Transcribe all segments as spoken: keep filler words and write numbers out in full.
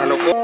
Kalau ko-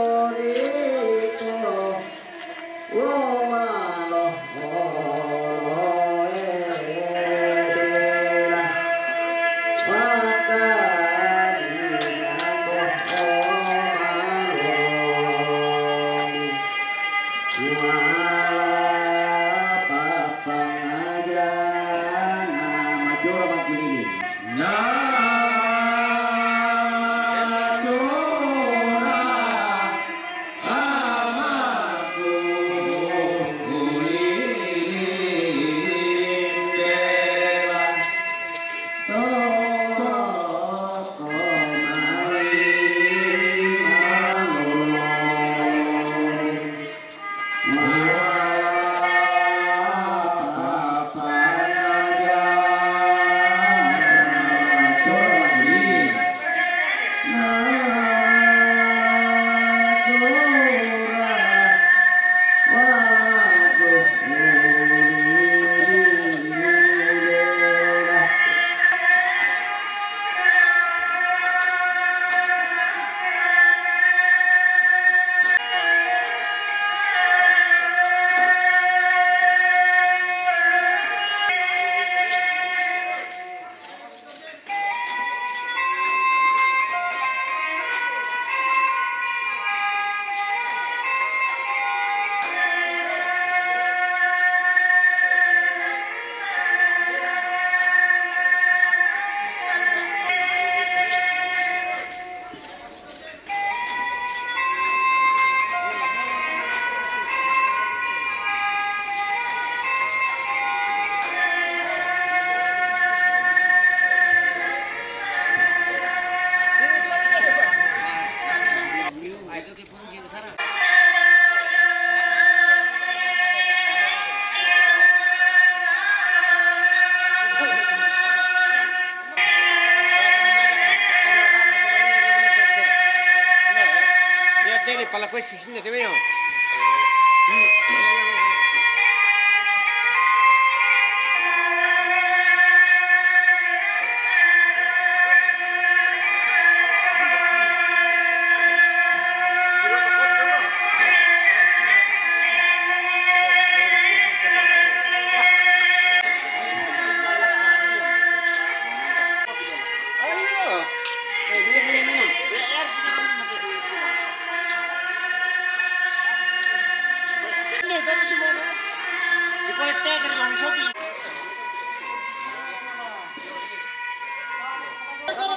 Pala questi, sì, che vedo.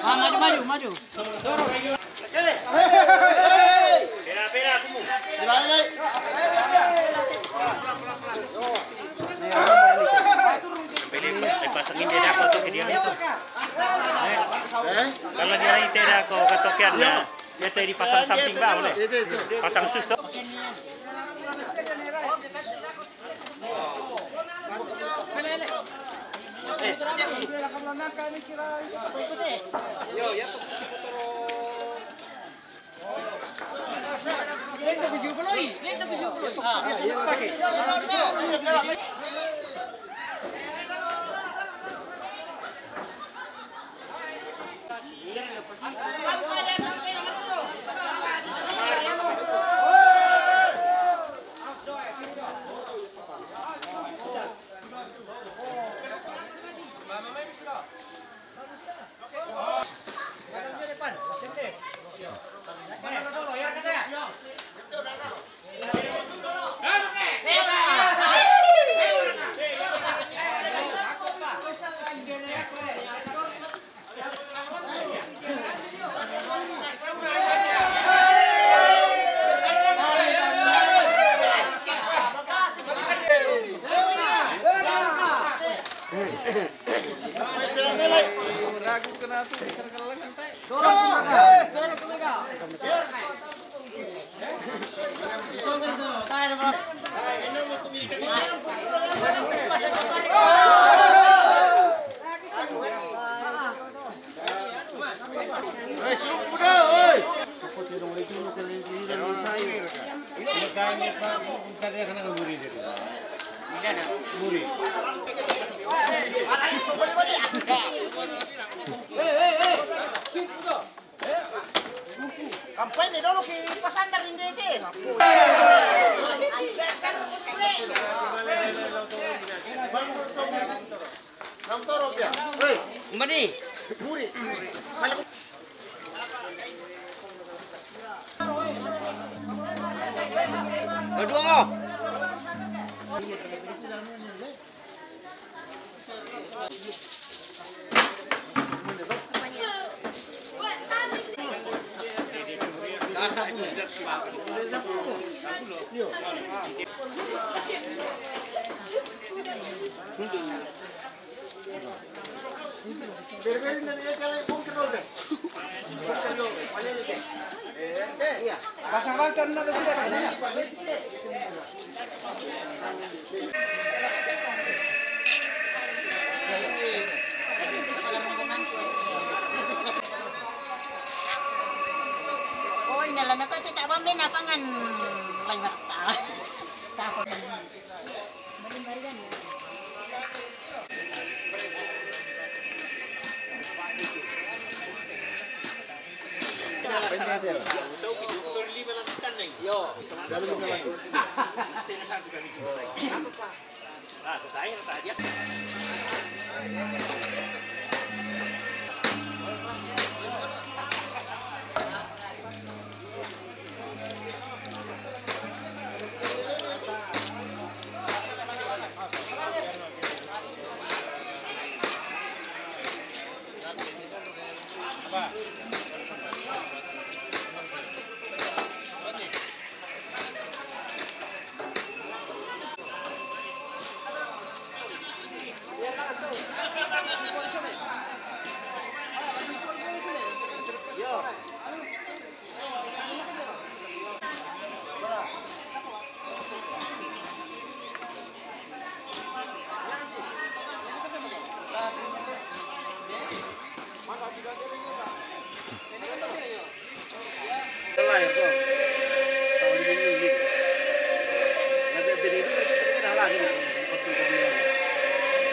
Ah, maju, maju, maju. Pele, pasangin dia dah, kau tu ke dia. Eh? Kalau dia itu dah, kau katokian dah. Dia tadi pasang something bah, boleh? Itu, itu. Pasang sus tu. Muri. Kampanye dulu ki pasandar ini te. Mani. Dua-dua mo. Pasang lantai, na, sudah pasang. Oh, ini lah, nak kata tak bambe, nak pangan. Lain harta. Tak apa.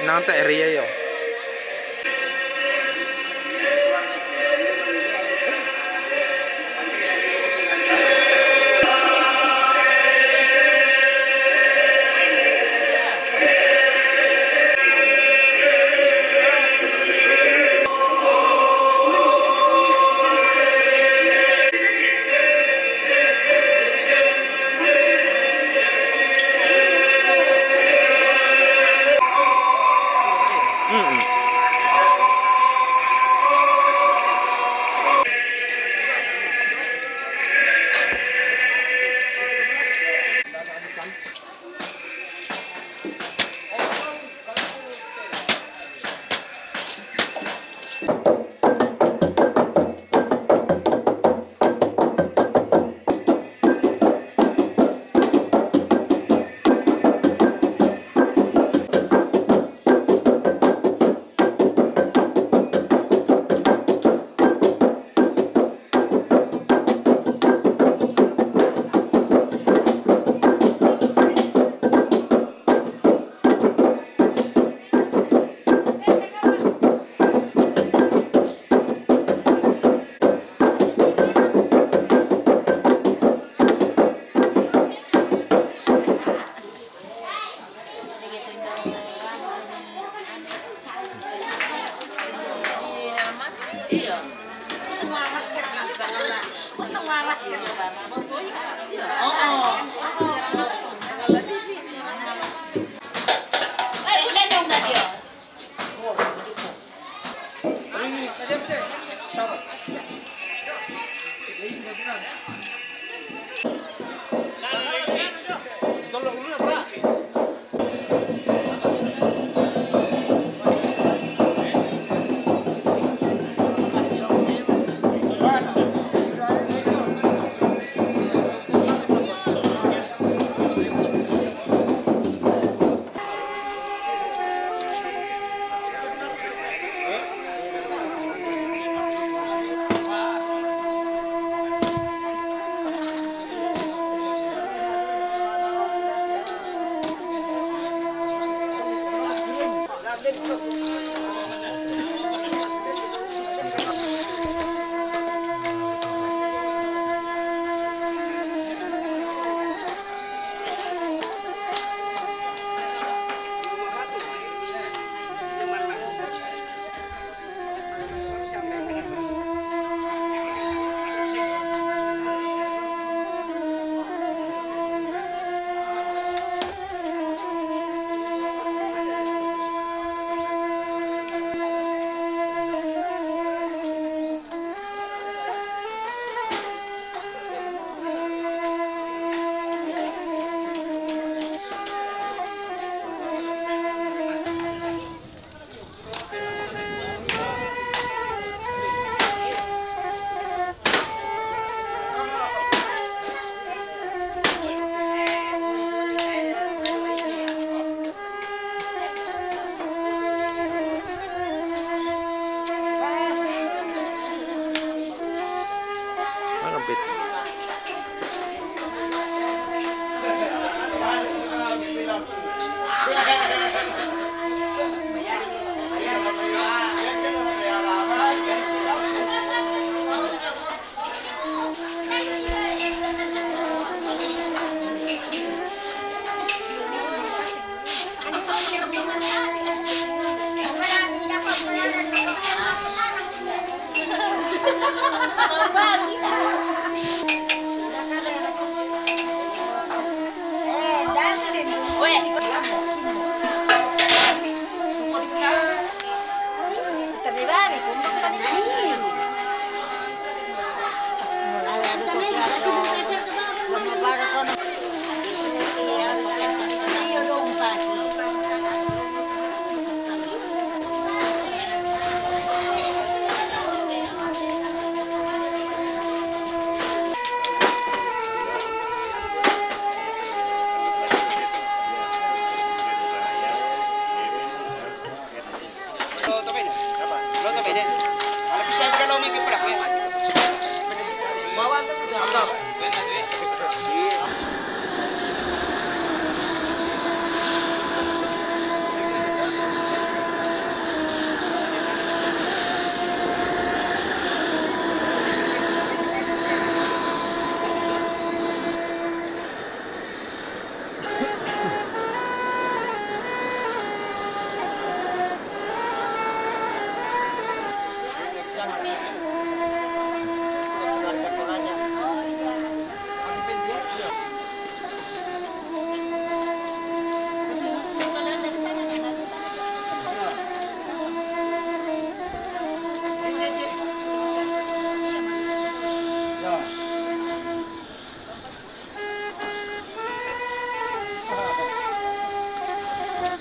Nang ta area yo. Mana, Bit?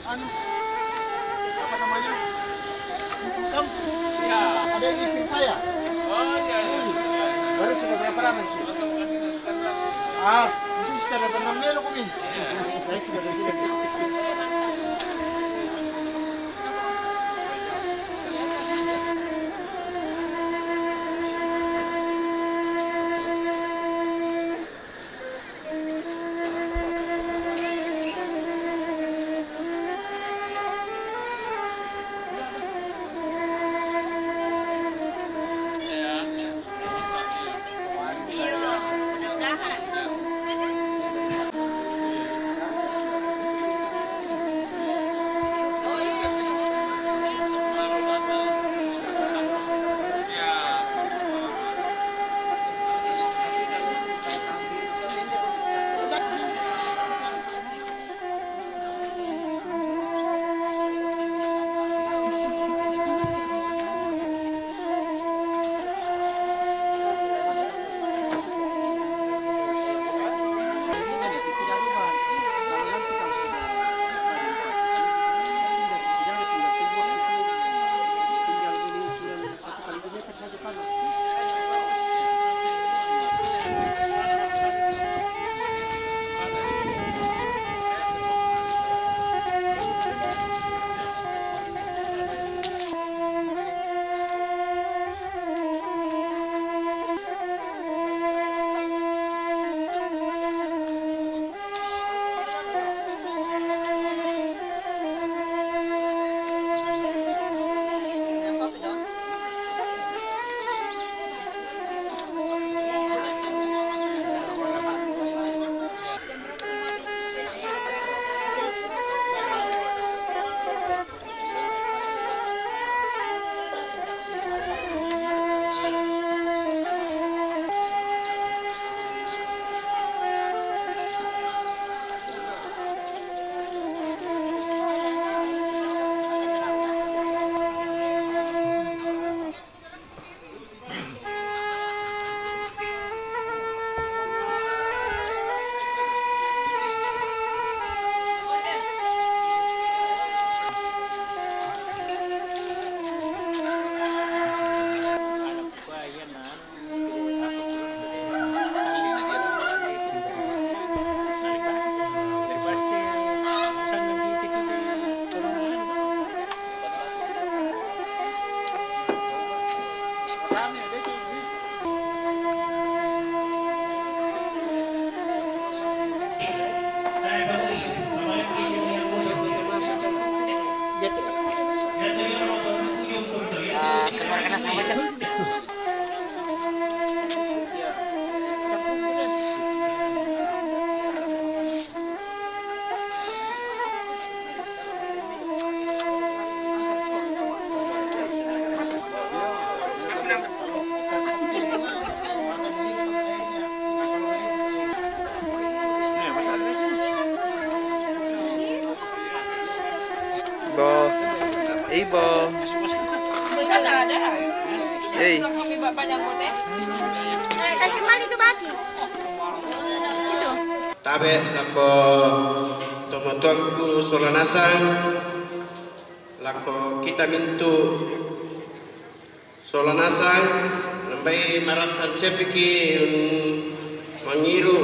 Anu, apa namanya? Buku kampung. Ya. Ada yang istri saya. Oh, iya, iya. Baru sudah berapa lama itu? Ah, mesti sudah datang enam melo kami. Saya sudah bilang. Bo. Ibo. Sana ada. Hei. Belakang mi bapak nyangkut, eh. Eh, kasih mali ke baki. Itu. Tabe lako tomatuakku sola nasang, lako kita mintu sola nasang, nambai marasa sepiki mangiru.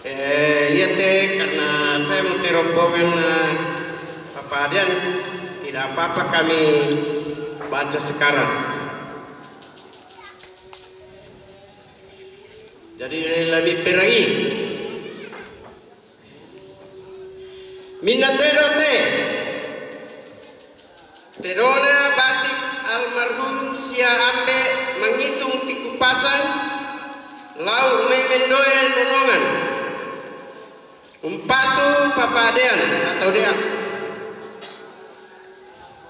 Eh, iya te, karena saya mau te rombongan, eh, Papa Adean, tidak apa-apa kami baca sekarang. Jadi, lami perangi. Minna tero te. Terona batik almarhum sia ambe mangitung tiku pasang, lau mai mendoe nonongan. Umpatu Papa Adean atau Dean.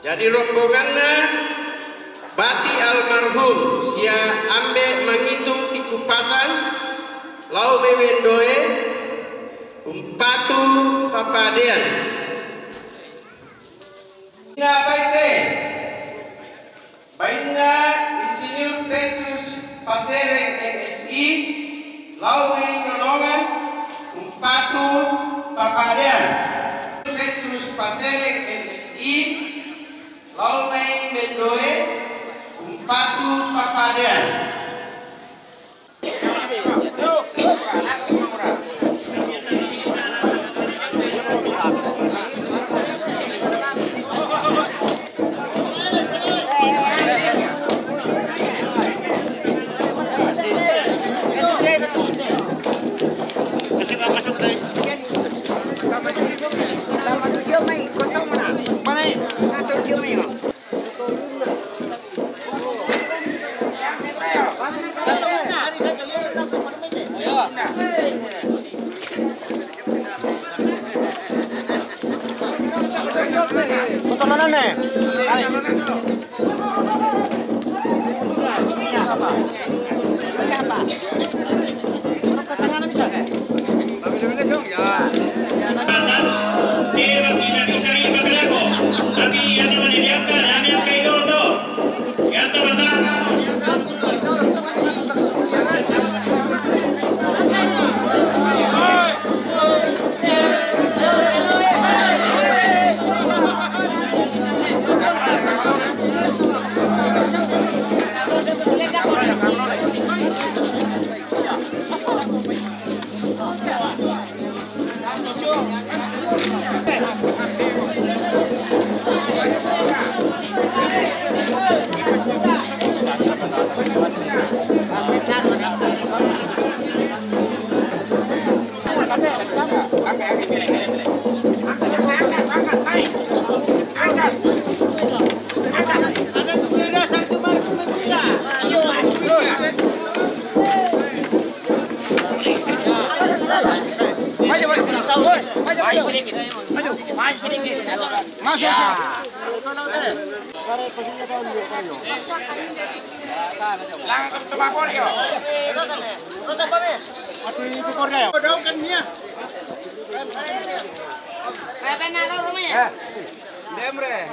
Jadi rombonganna bati almarhum sia ambe mangitung tiku pasang, lau mai mendoe, umpatu Papa Adean. Ina baite. Bainna Insinyur Petrus Pasere, M Si, lau mai nonongan, umpatu Papa Adean. Petrus Pasere, M Si, lau mai mendoe, umpatu Papa Adean. Kasih masuk, Teh. Mana, eh? Siapa? Maju, maju. Maju sedikit. Maju, maju sedikit. Masuk, ya. Langsung ke Bogor, yo. Atau itu Korea. Daukan dia. Saya tanya lo, Rumi. Ya. Demre.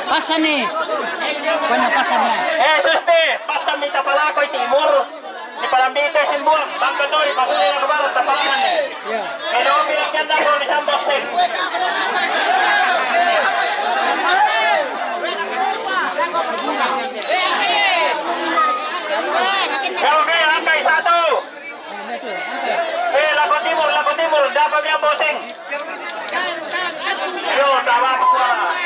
Pasa ni. Bueno, pasa ni. Eh, suste, pasa mi tapalako i timur. Di palambite sin buang, bangka toy, maksudnya na kubalat, tapakan ni. Iya. Kaya doon pinagyan na ko ni Sambos, eh. Kaya, okay, angkay satu. Eh, lako timur, lako timur, dapat yang boseng. Yo, tama po, ah.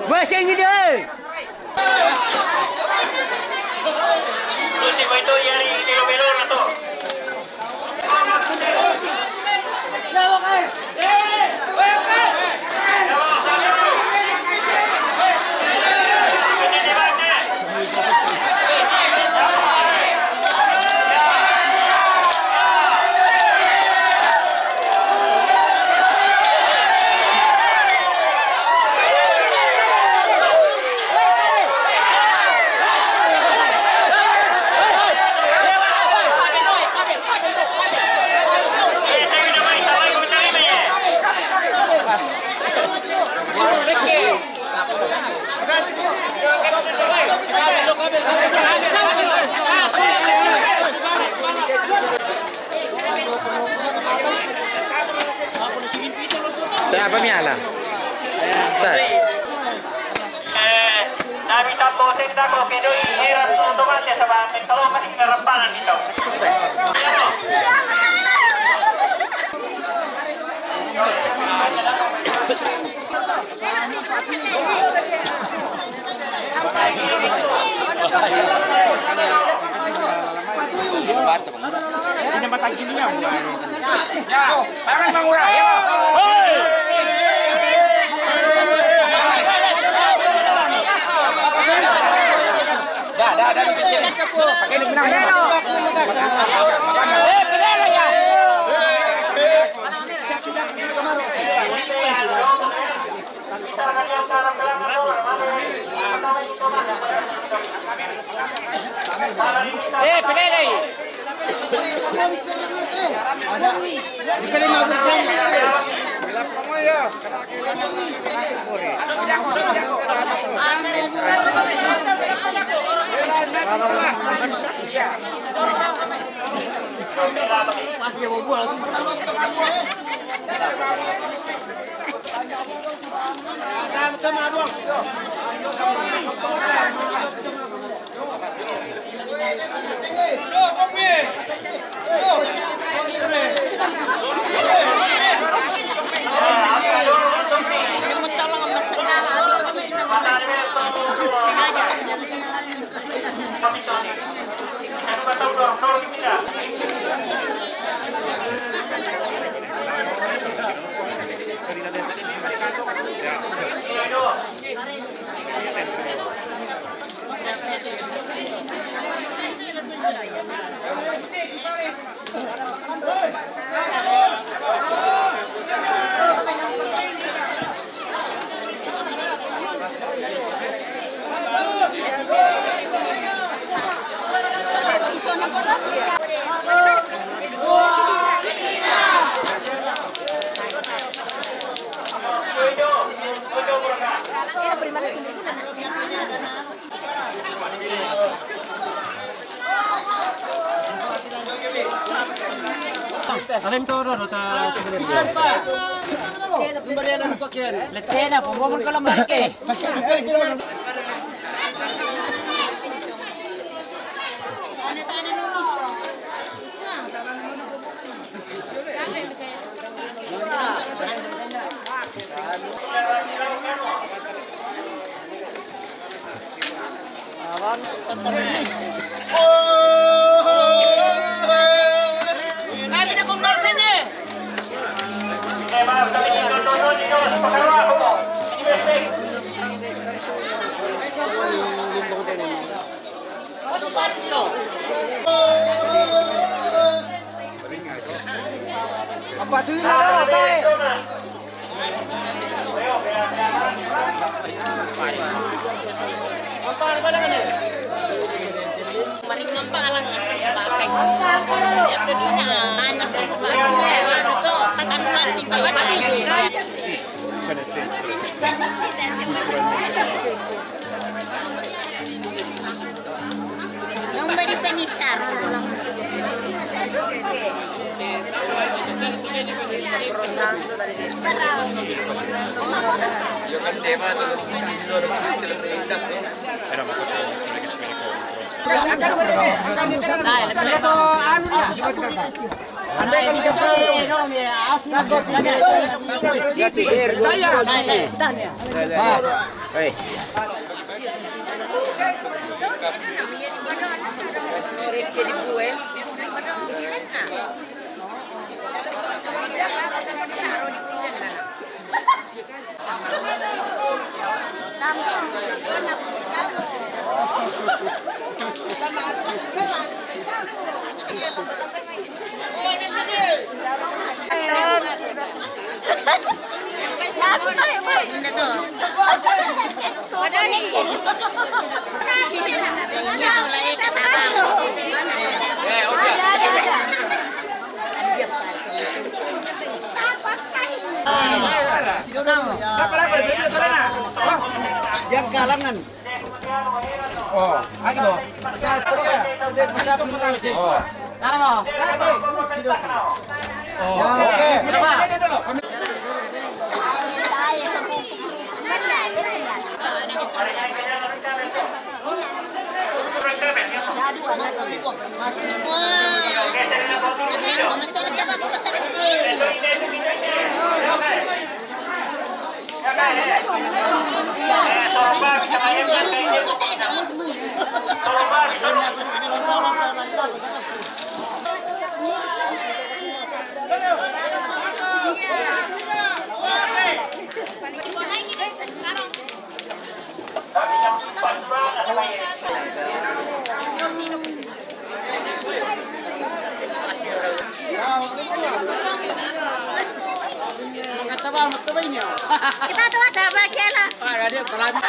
Basing ini, eh! Tutti voi due ieri di Romero, Renato. Dai, apa mi ala? Dai. Eh, na mi tambo senta ko ke doi era tu to ma se saba me talo ma ni na rampana ni to. Ini mata gini ya. Ya, tangan mangura, ya. Dah, dah, dah, dah. Pakai ni menang, menang. Eh, benar ya. Eh, pelele. Alim to do ta. Letena ko mo ko la ma ke. Apa tu nak dah, Pak? Maringam pa lang ang kapatid. Ito din na, anak ko pa. Ito, tatansan, di ba yan? Non me ripenisar. Io cantava, te lo, te lo, te lo preguntaste? Però ma facciamo una storia che ci viene contro. Yang kalangan. Oh, lagi dong. Nah, terus ya. Dia bisa pemenang sih. Oh. Mana mau? Oh, oke. Coba. Kita tuh ada apa, Kela? Ah, ada balami.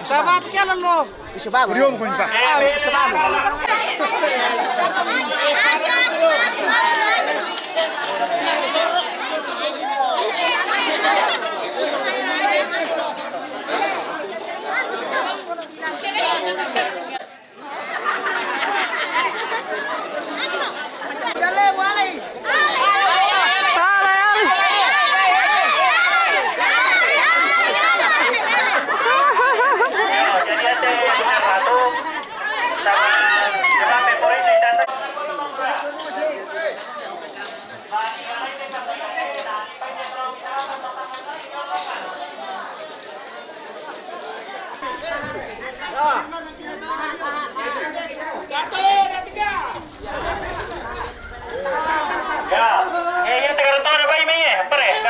Sabab kela lo. Isu babu. Priyomo ko ni pa. Ah, isu babu. Ya, eh, ya, te garantara bai mai, eh, pare.